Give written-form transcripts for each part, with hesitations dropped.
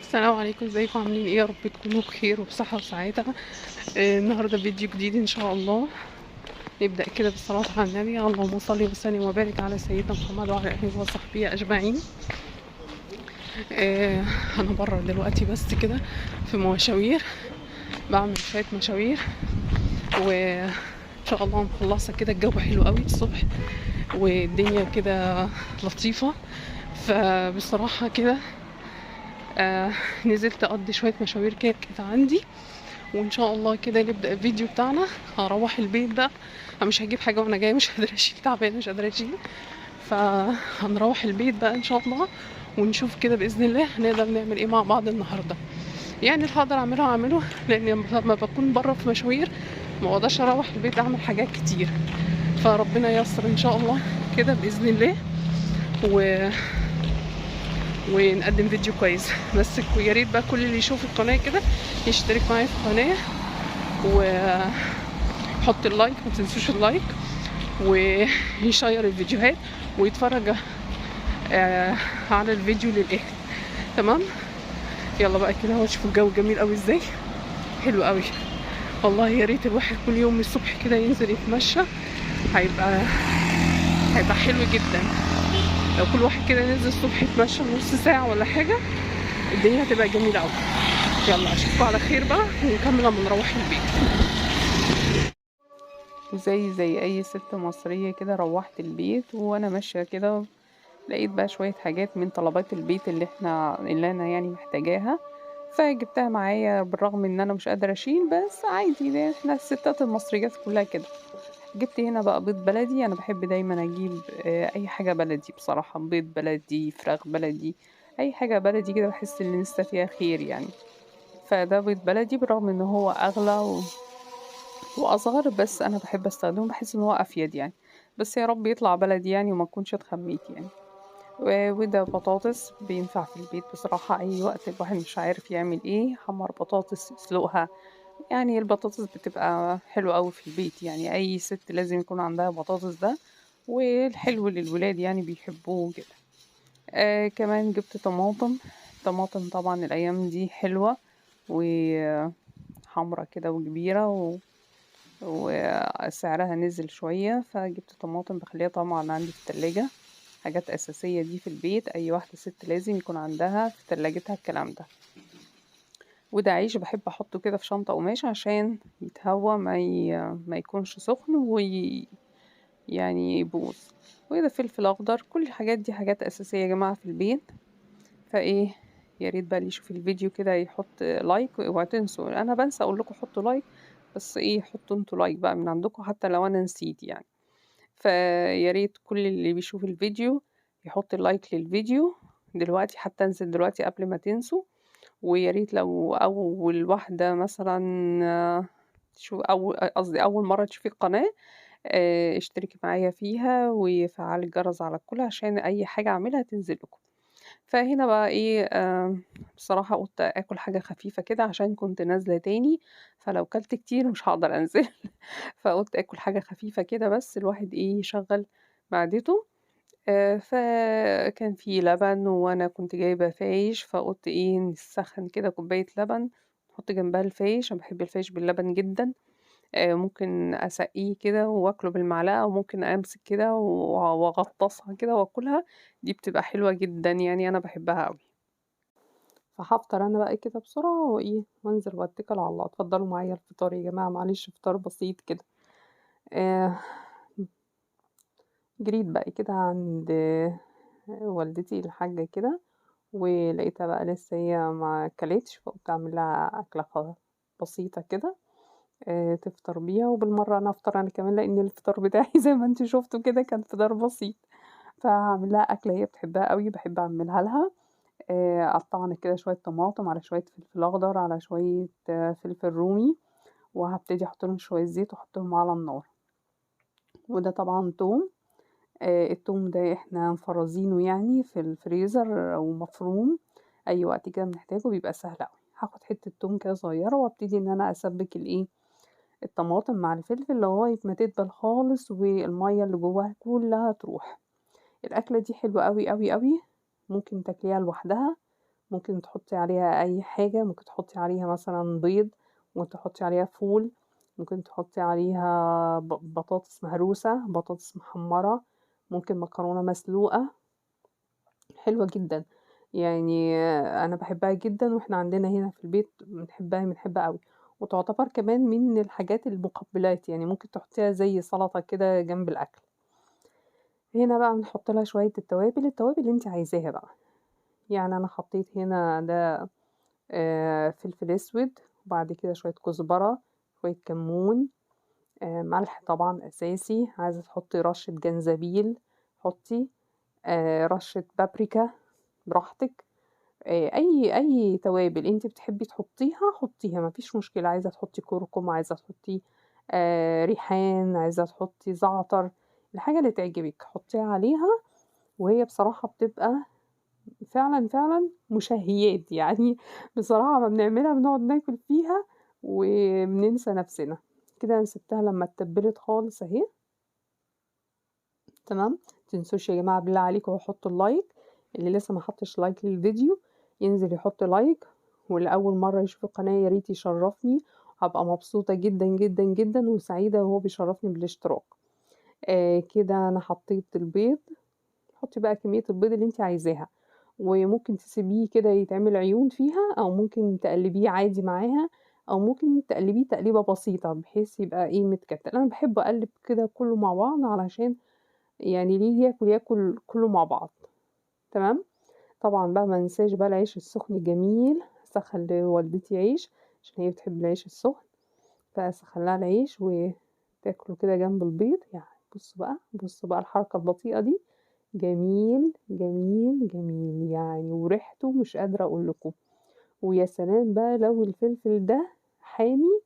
السلام عليكم، ازيكم؟ عاملين ايه؟ يا رب تكونوا بخير وبصحة وسعادة. النهارده فيديو جديد ان شاء الله. نبدأ كده بالصلاة على النبي، اللهم صل وسلم وبارك على سيدنا محمد وعلى اهله وصحبه اجمعين. انا بره دلوقتي بس كده في مشاوير، بعمل شوية مشاوير وان شاء الله مخلصة كده. الجو حلو قوي الصبح والدنيا كده لطيفة، فبصراحة كده نزلت اقضي شوية مشاوير كده كانت عندي، وان شاء الله كده نبدا الفيديو بتاعنا. هروح البيت بقى، انا مش هجيب حاجة وانا جاية، مش قادرة اشيل، تعبانة مش قادرة اشيل، فهنروح البيت بقى ان شاء الله ونشوف كده باذن الله هنقدر نعمل ايه مع بعض النهارده. يعني اللي هقدر اعمله هعمله، لان لما بكون بره في مشاوير ما بقدرش اروح البيت اعمل حاجات كتير، فربنا ييسر ان شاء الله كده باذن الله ونقدم فيديو كويس. بس يا ريت بقى كل اللي يشوف القناة كده يشترك معايا في القناة ويحط ال like، ما تنسوش ال like، ويشير الفيديوهات ويتفرج على الفيديو للاخر. تمام، يلا بقى كده اهو، شوفوا الجو جميل قوي ازاي، حلو قوي والله. يا ريت الواحد كل يوم الصبح كده ينزل يتمشى، هيبقى حلو جدا. لو كل واحد كده نزل الصبح يتمشى نص ساعة ولا حاجة، الدنيا هتبقى جميلة قوي. يلا اشوفكم على خير بقى ونكمل لما نروح البيت. زي اي ست مصرية كده روحت البيت وانا ماشية كده لقيت بقى شوية حاجات من طلبات البيت اللي انا يعني محتاجاها، فجبتها معايا بالرغم ان انا مش قادرة اشيل، بس عادي ده احنا الستات المصريات كلها كده. جبت هنا بقى بيض بلدي، انا بحب دايما اجيب اي حاجة بلدي بصراحة، بيض بلدي، فراخ بلدي، اي حاجة بلدي كده بحس ان لسه فيها خير يعني. فده بيض بلدي بالرغم ان هو اغلى واصغر، بس انا بحب استخدمه، بحس ان هو افيد يعني، بس يا رب يطلع بلدي يعني وما اكونش اتخميت يعني. وده بطاطس بينفع في البيت بصراحة، اي وقت الواحد مش عارف يعمل ايه، حمر بطاطس، يسلقها يعني. البطاطس بتبقى حلوة قوي في البيت يعني، اي ست لازم يكون عندها بطاطس ده، والحلو للولاد يعني بيحبوه كده. كمان جبت طماطم. طماطم طبعا الايام دي حلوة وحمرة كده وكبيرة وسعرها نزل شوية، فجبت طماطم بخليها طبعا عندي في التلاجة. حاجات أساسية دي في البيت، أي واحدة ست لازم يكون عندها في تلاجتها الكلام ده. وده عيش بحب أحطه كده في شنطة قماش عشان يتهوى، ما يكونش سخن يعني يبوظ. وده فلفل أخضر. كل الحاجات دي حاجات أساسية يا جماعة في البيت. فإيه يا ريت بقى اللي يشوف الفيديو كده يحط like، واوعوا تنسوا، أنا بنسى أقول لكم حطوا like، بس إيه حطوا انتوا like بقى من عندكم حتى لو أنا نسيت يعني. فيا ريت كل اللي بيشوف الفيديو يحط like للفيديو دلوقتي، حتى انزل دلوقتي قبل ما تنسوا. ويا ريت لو اول واحدة مثلا شو او قصدي اول مرة تشوفي القناة، اشتركي معايا فيها وفعلي الجرس على الكل عشان اي حاجة اعملها تنزل لكم. فهنا بقى ايه، بصراحة قلت اكل حاجة خفيفة كده عشان كنت نازله تاني، فلو كلت كتير مش هقدر انزل فقلت اكل حاجة خفيفة كده بس الواحد ايه يشغل معدته. فكان في لبن وانا كنت جايبه فايش، فقلت ايه نسخن كده كوباية لبن نحط جنبها الفايش. انا بحب الفايش باللبن جدا، ممكن اسقيه كده واكله بالمعلقه، وممكن امسك كده واغطسها كده واكلها، دي بتبقى حلوة جدا يعني، انا بحبها قوي. فهفطر انا بقى كده بسرعة وايه وانزل واتكل على الله. اتفضلوا معايا الفطار يا جماعة، معلش فطار بسيط كده. جريت بقى كده عند والدتي الحاجة كده، ولقيتها بقى لسه هي ما اكلتش، فقلت اعمل لها اكله بسيطة كده تفطر بيها، وبالمره انا افطر انا كمان، لان الفطار بتاعي زي ما انتوا شفتوا كده كان فطار بسيط. فهعمل لها اكله هي بتحبها قوي، بحب اعملها لها. قطعنا كده شوية طماطم على شوية فلفل اخضر على شوية فلفل رومي، وهبتدي احط لهم شوية زيت واحطهم على النار. وده طبعا توم، التوم ده احنا مفرزينه يعني في الفريزر ومفروم، اي وقت كده بنحتاجه بيبقى سهل قوي. هاخد حتة توم كده صغيرة وابتدي ان انا اسبك الايه الطماطم مع الفلفل لغاية ما تدبل خالص والمية اللي جواها كلها تروح. الاكلة دي حلوة قوي قوي قوي، ممكن تاكليها لوحدها، ممكن تحطي عليها أي حاجة، ممكن تحطي عليها مثلا بيض، ممكن تحطي عليها فول، ممكن تحطي عليها بطاطس مهروسة، بطاطس محمرة، ممكن مكرونة مسلوقة. حلوة جدا يعني، أنا بحبها جدا، وإحنا عندنا هنا في البيت بنحبها قوي. وتعتبر كمان من الحاجات المقبلات، يعني ممكن تحطيها زي سلطة كده جنب الأكل. هنا بقى بنحط لها شوية التوابل، التوابل اللي انت عايزاها بقى. يعني أنا حطيت هنا ده فلفل أسود، وبعد كده شوية كزبرة، شوية كمون، ملح طبعا أساسي، عايزة تحطي رشة جنزبيل حطي، رشة بابريكا براحتك، أي توابل انت بتحبي تحطيها حطيها، مفيش مشكلة. عايزة تحطي كركم، عايزة تحطي ريحان، عايزة تحطي زعتر، الحاجة اللي تعجبك حطيها عليها، وهي بصراحة بتبقى فعلا فعلا مشهيات يعني. بصراحة ما بنعملها بنقعد ناكل فيها وبننسى نفسنا كده. انا سبتها لما اتبلت خالص اهي، تمام. متنسوش يا جماعة بالله عليكم حطوا ال like، اللي لسه ما حطش like للفيديو ينزل يحط like، واللي اول مرة يشوف القناة يا ريت يشرفني، هبقى مبسوطة جدا جدا جدا وسعيدة وهو بيشرفني بالاشتراك. كده انا حطيت البيض. حطي بقى كمية البيض اللي انت عايزاها، وممكن تسيبيه كده يتعمل عيون فيها، او ممكن تقلبيه عادي معاها، او ممكن تقلبيه تقليبه بسيطة بحيث يبقى ايه متكتل. انا بحب اقلب كده كله مع بعض علشان يعني ليه ياكل كله مع بعض، تمام. طبعا بقى ما ننساش بقى العيش السخن الجميل، سخن لوالدتي عيش عشان هي بتحب العيش السخن، فاسخن لها العيش وتاكله كده جنب البيض. يعني بصوا بقى الحركة البطيئة دي، جميل جميل جميل يعني، وريحته مش قادرة اقول لكم. ويا سلام بقى لو الفلفل ده حامي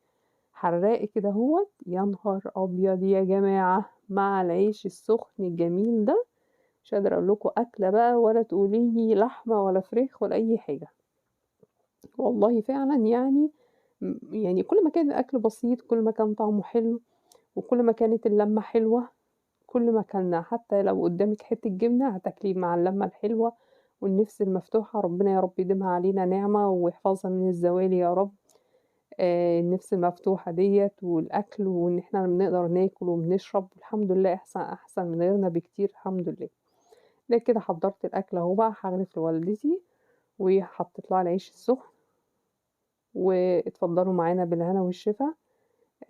حراق كده اهوت، يا نهار ابيض يا جماعة مع العيش السخن الجميل ده، مش قادرة اقول لكم اكله بقى، ولا تقولي لي لحمه ولا فراخ ولا اي حاجة. والله فعلا يعني كل ما كان الاكل بسيط كل ما كان طعمه حلو، وكل ما كانت اللمة حلوة، كل ما كان حتى لو قدامك حتة جبنه هتاكلي مع اللمة الحلوة والنفس المفتوحة. ربنا يا رب يديمها علينا نعمه ويحفظها من الزوال يا رب. النفس المفتوحة ديت والاكل، وان احنا بنقدر ناكل وبنشرب الحمد لله، احسن من غيرنا بكتير الحمد لله. ده كده حضرت الاكل اهو بقى، هغرف لوالدتي وحطيت لها العيش السخن، واتفضلوا معانا بالهنا والشفا.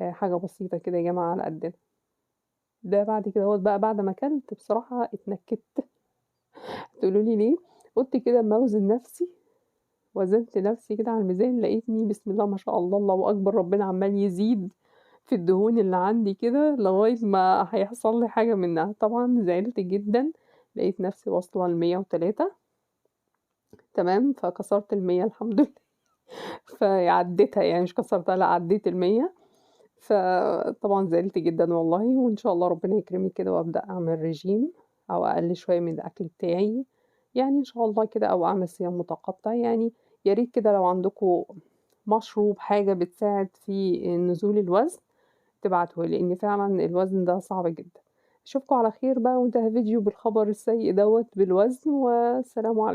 حاجة بسيطة كده يا جماعة على قدنا. ده بعد كده اهوت بقى، بعد ما اكلت بصراحة اتنكدت. تقولوا لي ليه؟ قلت كده اما اوزن نفسي، وزنت نفسي كده على الميزان، لقيتني بسم الله ما شاء الله الله اكبر، ربنا عمال يزيد في الدهون اللي عندي كده لغاية ما هيحصل لي حاجة منها. طبعا زعلت جدا، لقيت نفسي واصله ل 103، تمام، فكسرت 100 الحمد لله. فعديتها يعني، مش كسرتها، لا عديت 100. فطبعا زعلت جدا والله، وان شاء الله ربنا يكرمني كده وابدا اعمل رجيم او اقلل شوية من الاكل بتاعي يعني ان شاء الله كده، او اعمل صيام متقطع. يعني يا ريت كده لو عندكم مشروب حاجة بتساعد في نزول الوزن تبعتوه، لان فعلا الوزن ده صعب جدا. اشوفكم على خير بقى، وانتهى فيديو بالخبر السيء دوت بالوزن، والسلام عليكم.